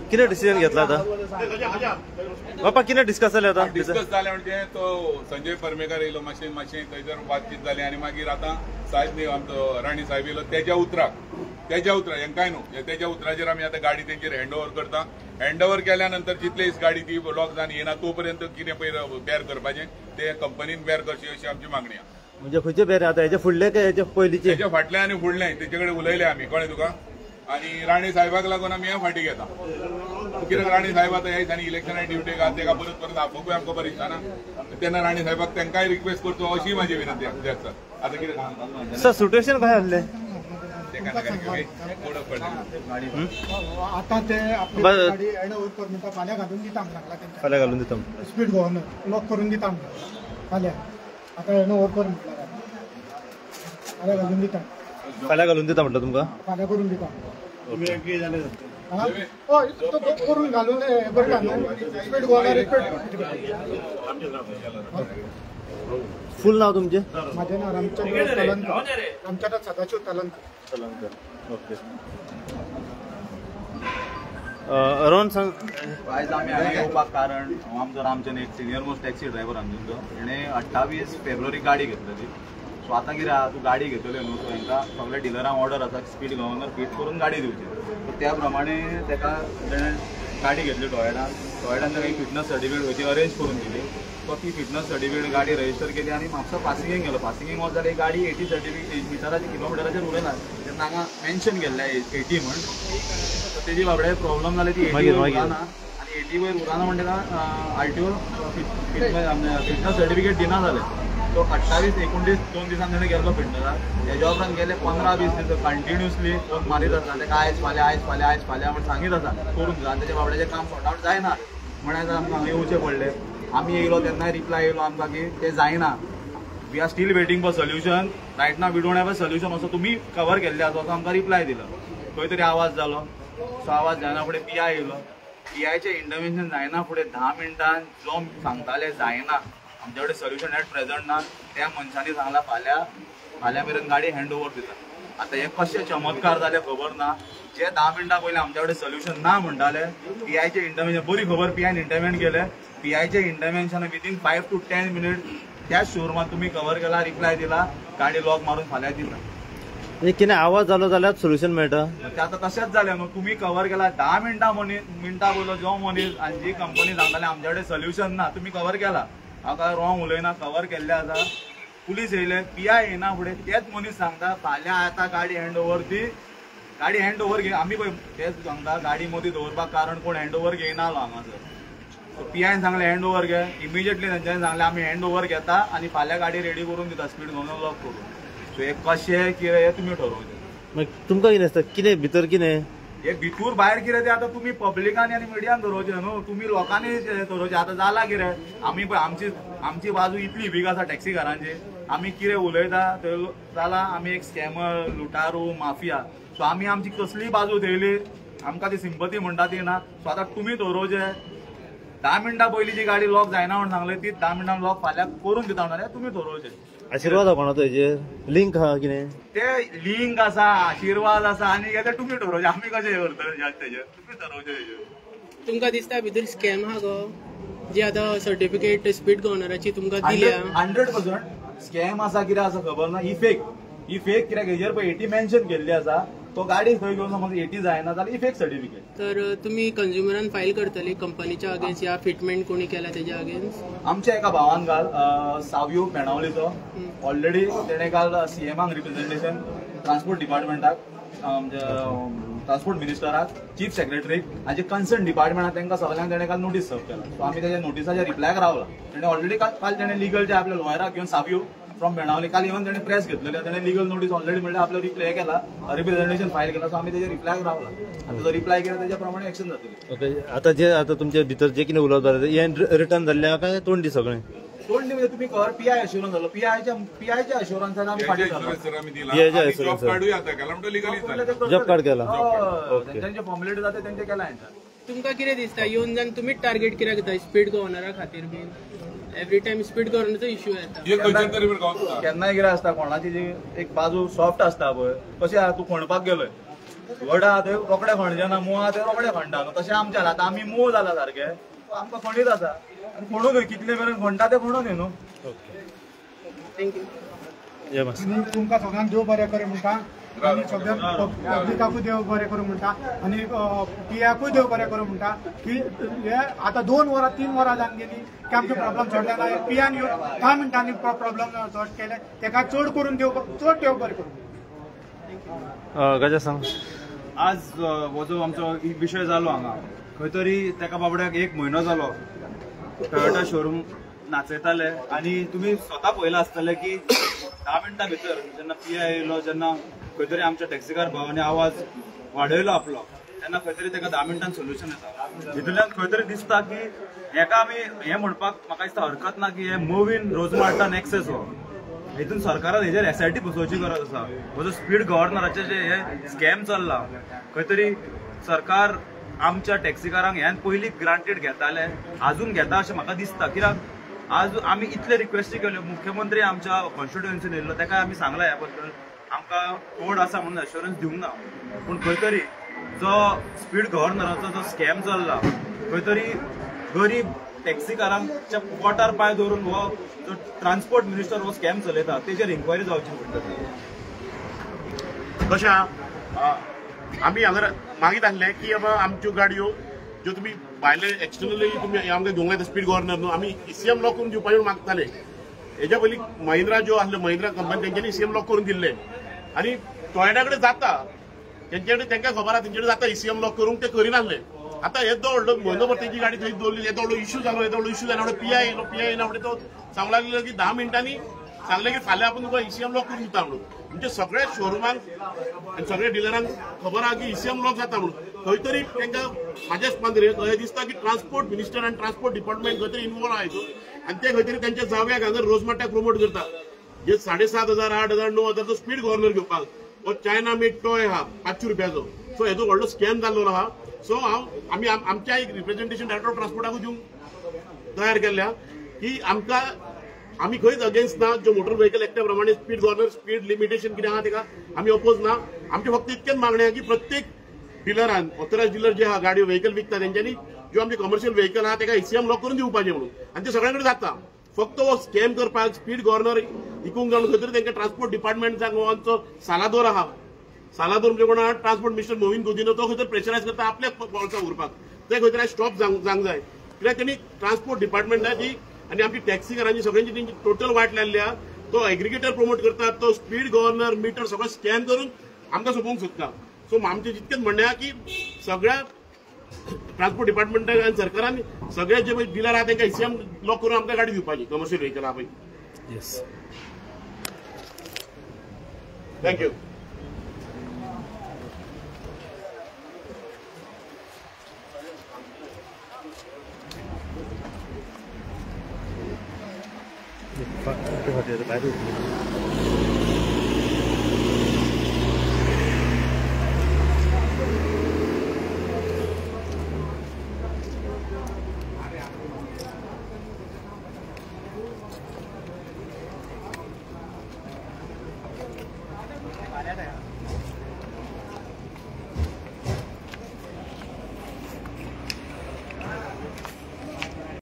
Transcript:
कितें डिसिजन घेतला आता बापा? कितें डिस्कस जालें आतां? डिस्कस जालें म्हणजे तो संजय परमेकर येयलो, मातशें मातशें थंयसर बातचीत जाली आनी मागीर आतां साहेब न्ही आमचो राणी साहेब येयलो, तेज्या उतराक हेंकाय न्हू, तेज्या उतराचेर आमी आतां गाडी तेंचेर हँड ओवर करता. हँड ओवर केल्या नंतर जितले गाडी ती लॉक जावन येना तो पर्यंत कितें पळय बेर करपाचें तें कंपनीन बेर करची अशी आमची मागणी आसा. म्हणजे खंयचे बेर आतां हेजे फुडले काय हेजे पयलींचे? हेजे फाटले आनी फुडले तेचे कडेन उलयले आमी, कळ्ळें तुका? आनी राणे साहेबाक लागून आमी हें फाटीं घेता, कित्याक राणे साहेब आतां ह्या दिसांनी इलेक्शना ड्युटेक आसा, तेका परत परत आपोवपूय आमकां बरें दिसना. तेन्ना राणे साहेबाक तांकांय रिक्वेस्ट करचो अशी म्हाजी विनंती आसा. आतां कितें सर सिट्युएशन कशें आसलें? आतां ते आपली गाडी हँड ओवर कर म्हणटा, फाल्यां घालून दिता म्हणटा, फाल्यां घालून दिता, स्पीड गव्हर्नर लॉक करून दिता म्हणटा फाल्यां. आतां हँड ओवर कर म्हटला, फाल्यां घालून दिता, फाल्यां घालून दिता म्हटलं तुमकां, फाल्यां करून दिता. हय, तो करून घालून करता न्हू स्पीड गव्हर्नर. फूल नाव तुमचें? माझे नाव रामचंद्र तलंकर, रामचंद्र सदाशिव तलंकर. तलंकर, ओके. रोहन सांग. आयज आमी हांगा येवपाक कारण आमचो रामचंद्र एक सिनियर मोस्ट टॅक्सी ड्रायव्हर आमचो, हेणें 28 फेब्रुवारी गाडी घेतलेली. सो आतां कितें आहा, तूं गाडी घेतली न्हू, सो हेंकां सगळ्या डिलरांक ऑर्डर आसा स्पीड गव्हर्नर फीट करून गाडी दिवची. सो त्या प्रमाणे तेका तेणें गाडी घेतली टॉयोटान. टॉयोटान ताका एक फिटनस सर्टिफिकेट खंयची अरेंज करून दिली. तो ती फिटनस सर्टिफिकेट गाडी रजिस्टर केली आनी म्हापसा पासिंगेक गेलो. पासिंगेक वच जाल्यार गाडी 80 सर्टिफिकेट मिटराचे किलोमिटराचेर उलयना, तेन्ना हांगा मेन्शन केल्लें 80 म्हण. तेजी बाबडे प्रॉब्लम जाली, ती 80 वयर उराना आनी 80 वयर उराना म्हण ताका आरटीओ फिटनस सर्टिफिकेट दिना जालें. सो 28 29 2 दिसान तेणें गेल्लो फिटनसाक. तेज्या उपरांत गेले 15-20 दीस कंटिन्युअसली फोन मारीत आसा तेका, आयज फाल्यां आयज फाल्यां आयज फाल्यां म्हण सांगीत आसा करून जा. आनी तेज्या बाबड्याचें काम सॉर्ट आवट जायना म्हण आयज आमकां हांगा येवचें पडलें. आमी येयलो तेन्नाय रिप्लाय येयलो आमकां की तें जायना, we are still waiting for solution, right now we don't have a solution, असो तुमी कवर केल्ले आसा असो आमकां रिप्लाय दिलो. खंय तरी आवाज जालो, सो आवाज जायना फुडें पी I येयलो. पी आयचें इंटरवेन्शन जायना फुडें 10 मिनटान जो सांगताले जायना, आमचे कडेन सोल्युशन एट प्रेझेंट ना, त्या मनशांनी सांगला फाल्यां फाल्यां मेरेन गाडी हँड ओवर दिता. आतां हे कशे चमत्कार जाले खबर ना. जे 10 मिनटां पयलीं आमचे कडेन सोल्युशन ना म्हणटाले, पी आयचें इंटरवेन्शन बरी खबर, पी आयन इंटरवेन केलें. पी आयचें इंटरवेन्शन विदीन 5 to 10 minute त्याच शोरुमात तुमी कवर केला, रिप्लाय दिला, गाडी लॉक मारून फाल्यां दिता. कितें आवाज जालो जाल्यार सोल्युशन मेळटा. ते आतां तशेंच जालें न्हू, तुमी कवर केला 10 मिनटां मिनटां पयलो जो मनीस आनी जी कंपनी सांगताले आमचे कडेन सोल्युशन ना, तुमी कवर केला. हांव काय रॉंग उलयना, कवर केल्लें आसा. पुलीस येयले, पी I येना फुडें तेच मनीस सांगता फाल्यां आतां गाडी हँड ओवर दी, गाडी हँड ओवर घे. आमी पळय तेच सांगता गाडी मदीं दवरपाक कारण कोण हँड ओवर घेयना आलो हांगासर. सो पी आयन सांगलें हँड ओवर घे, इमिजिएटली तेंच्यांनी सांगलें आमी हँड ओवर घेता आनी फाल्यां गाडी रेडी करून दिता स्पीड गव्हर्नर लॉक करून. सो हे कशें कितें हें तुमी ठरोवचें. मागीर तुमकां कितें दिसता कितें भितर कितें हे भितूर भायर कितें तें आतां तुमी पब्लिकान आनी मिडियान ठरोवचें न्हू, तुमी लोकांनी ठरोवचें. आतां जालां कितें, आमी पळय आमची आमची बाजू इतली वीक आसा टॅक्सीकारांची, आमी कितें उलयता थंय जालां आमी एक स्कॅमर, लुटारू, माफिया. सो आमी आमची कसलीय बाजू थेयली आमकां ती सिंपती म्हणटा ती ना. सो आतां तुमी ठरोवचें. 10 मिनटां पयलीं जी गाडी लॉक जायना म्हण सांगलें ती 10 मिनटां लॉक फाल्यां करून दिता म्हणल्यार तुमी ठरोवचें. आशिर्वाद आहा कोणाचो हेजेर लिंक आहा कितें? ते लिंक आसा, आशिर्वाद आसा आनी कितें तुमी ठरोवचें. आमी कशें करतले तेजेर तुमी ठरोवचें तेजेर. तुमकां दिसता भितर स्कॅम आहा गो, जी आतां सर्टिफिकेट स्पीड गव्हर्नराची तुमकां दिल्या? 100% स्कॅम आसा, कितें आसा खबर ना. ही फेक, ही फेक कित्याक हेजेर पळय 80 मेन्शन केल्ली आसा, तो गाडी खंय घेवन समज 80 जायना जाल्यार ही फेक सर्टिफिकेट. तर तुमी कंज्युमरान फायल करतली कंपनीच्या अगेन्स्ट या फिटमेंट कोणी केला तेज्या अगेन्स्ट? आमच्या एका भावान काल सावयो पेणावलीचो ऑलरेडी तेणें काल सीएमाक रिप्रेझेंटेशन ट्रान्सपोर्ट डिपार्टमेंटाक आमच्या ट्रान्सपोर्ट मिनिस्टराक, चीफ सेक्रेटरीक आनी जे कन्सर्न डिपार्टमेंट आहा तांकां सगळ्यांक तेणें काल नोटीस सर्व केला. सो आमी तेज्या नोटिसाच्या रिप्लायक रावला. तेणें ऑलरेडी काल तेणें लिगल जे आपल्या लॉयराक घेवन सावियो फ्रॉम बेणावली काल येवन तेणें प्रेस घेतलेले, तेणें लिगल नोटीस ऑलरेडी म्हणल्यार आपलो रिप्लाय केला, रिप्रेझेंटेशन फायल केला. सो आमी तेजे रिप्लायक रावला आनी तेजो रिप्लाय केला तेज्या प्रमाणे एक्शन जातली. ओके, आतां जे आतां तुमचे भितर जे कितें उलोवप जालें हें रिटर्न जाल्लें आहा काय तोंडी सगळें? तोंडी म्हणजे तुमी खबर पीआय अश्युरन्स जालो, पीआयच्या अश्युरन्सान आमी फाटीं जॉब कार्ड केला, तेंचे फॉर्मेलिटी जाता तेंचे केला. तुमकां कितें दिसता येवन जावन तुमीच टार्गेट कित्याक जाता स्पीड गव्हर्नरा खातीर बीन? एवरी टायम स्पीड गव्हर्नरचो इश्यू येता. केन्नाय कितें आसता, कोणाची जी एक बाजू सॉफ्ट आसता पळय, कशें आहा तूं खणपाक गेलोय, व्हड आहा थंय रोखडे खणचे ना, मोव आहा थंय रोखडे खणटा न्हू. तशें आमचें जालां, आतां आमी मोव जाला सारके, आमकां खणीत आसा आनी खणून कितले मेरेन खणटा तें खणून न्हू. Thank you. तुमकां सगळ्यांक देव बरें करूं म्हणटा आनी सगळ्या पब्लिकाकूय देव बरें करूं म्हणटा आनी पियाकूय देव बरें करूं म्हणटा की हे आतां 2 वरां 3 वरां जावन गेली की आमचे प्रॉब्लम सोडले ना. पियान येवन 10 मिनटांनी प्रॉब्लम सॉल्व केले, तेका चड करून देव चड देव बरें करूं. गजा सांग, आज हो जो आमचो विशय जालो हांगा खंय तरी तेका बाबड्याक 1 म्हयनो जालो टोयोटा शोरूम नाचयताले आनी तुमी स्वता पळयलां आसतलें की 10 मिनटां भितर जेन्ना पीआय येयलो, जेन्ना खंय तरी आमच्या टॅक्सीकार भावांनी आवाज वाडयलो आपलो, तेन्ना खंय तरी तेका 10 मिनटान सोल्युशन येता. हितूंतल्यान खंय तरी दिसता की हेका आमी हें म्हणपाक म्हाका दिसता हरकत ना की हे मोवीन रोजमार्टा नॅक्सेस हो हितून सरकारान हेजेर एसआयटी बसोवची गरज आसा. हो जो स्पीड गव्हर्नराचे जे हे स्कॅम चल्ला खंय तरी सरकार आमच्या टॅक्सीकारांक ह्यान पयलीं ग्रांटेड घेताले, आजून घेता अशें म्हाका दिसता. कित्याक आज आमी इतले रिक्वेस्टी केल्यो, मुख्यमंत्री आमच्या कॉन्स्टिट्युएन्सीन येयल्लो तेका आमी सांगलां ह्या बद्दल, आमकां कोड आसा म्हणून एश्योरन्स दिवंक ना. पूण खंय तरी जो स्पीड गव्हर्नराचो जो स्कॅम चल्ला खंय तरी गरीब टॅक्सीकारांच्या पोटार पांय दवरून हो जो ट्रान्सपोर्ट मिनिस्टर हो स्कॅम चलयता तेजेर इन्क्वायरी जावची पडटली. कशें आमी हांगा मागीत आसले की बाबा आमच्यो गाडयो ज्यो तुमी भायले एक्सटर्नली तुमी आमकां घेवंक लायता स्पीड गव्हर्नर न्हू, आमी ईसीएम लॉक करून दिवपाचें म्हणून मागताले. हेज्या पयलीं महिंद्रा ज्यो आसल्यो, महिंद्रा कंपनी तेंच्यांनी ईसीएम लॉक करून दिल्ले आनी टोयोटा कडेन जाता, तेंचे कडेन तांकां खबर आसा तेंचे कडेन जाता ईसीएम लॉक करूंक, ते करिनासले. आतां येदो व्हडलो म्हयनोभर तेंची गाडी थंय दवरली, येदो व्हडलो इश्यू जालो, येदो व्हडलो इश्यू जालो, पीआय येयलो, पीआय येयना फुडें तो सांगूंक लागलो की 10 मिनटांनी सांगलें की फाल्यां आपूण तुका ईसीएम लॉक करून दिता म्हणून. म्हणजे सगळ्या शोरुमांक आनी सगळ्या डिलरांक खबर आहा की ईसीएम लॉक जाता म्हणून. खंय तरी तांकां म्हाज्या हिसपान अशें दिसता की ट्रान्सपोर्ट मिनिस्टर आनी ट्रान्सपोर्ट डिपार्टमेंट खंय तरी इनवॉल्व आहा हितून आनी ते खंय तरी तेंच्या जाव्याक हांगा रोजमार्टाक प्रमोट करता. जे 7,500, 8,000, 9,000 स्पीड गव्हर्नर घेवपाक हो चायना मेड टॉय आहा 500 रुपयाचो. सो हेजो व्हडलो स्कॅम जाल्लो आहा. सो हांव आमी आमच्या एक रिप्रेझेंटेशन डायरेक्टर ऑफ ट्रान्सपोर्टाकूय दिवंक तयार केल्ल्या की आमकां आमी खंयच अगेन्स्ट ना. ज्यो मोटर व्हेकल एक्टा प्रमाणे स्पीड गव्हर्नर स्पीड लिमिटेशन कितें आहा तेका आमी अपोज ना. आमचें फक्त इतकेंच मागणें आहा की प्रत्येक डिलरान ऑथरायज डिलर जे आहा गाडयो व्हेकल विकता तेंच्यांनी ज्यो आमचे कमर्शियल व्हेकल आहा तेका ईसीएम लॉक करून दिवपाचें म्हणून. आनी ते सगळ्या कडेन जाता. फक्त हो स्कॅम करपाक स्पीड गव्हर्नर विकूंक जावन खंय तरी तांकां ट्रान्सपोर्ट डिपार्टमेंट गोवांचो सालादोर आहा, सालादोर म्हणजे कोण आहा ट्रान्सपोर्ट मिनिस्टर मोविन गोदिन्हो, तो खंय तरी प्रेशरायज करता आपल्या बोल्सां उरपाक. ते खंय तरी स्टॉप जावंक जाय. कित्याक तेणी ट्रान्सपोर्ट डिपार्टमेंट आहा ती आनी आमची टॅक्सीकारांची सगळ्यांची तेंची टोटल वायट लायल्ली आहा. तो एग्रिगेटर प्रमोट करता, तो स्पीड गव्हर्नर मिटर सगळें स्कॅम करून आमकां सोंपोवंक सोदता. सो आमचें जितकेंच म्हणणें आहा की सगळ्या ट्रान्सपोर्ट डिपार्टमेंटाक आनी सरकारान सगळे जे डिलर आहा तांकां ईसीएम लॉक करून आमकां गाडी दिवपाची कमर्शियल व्हेकल आहा पळय. Yes, thank you. भायर.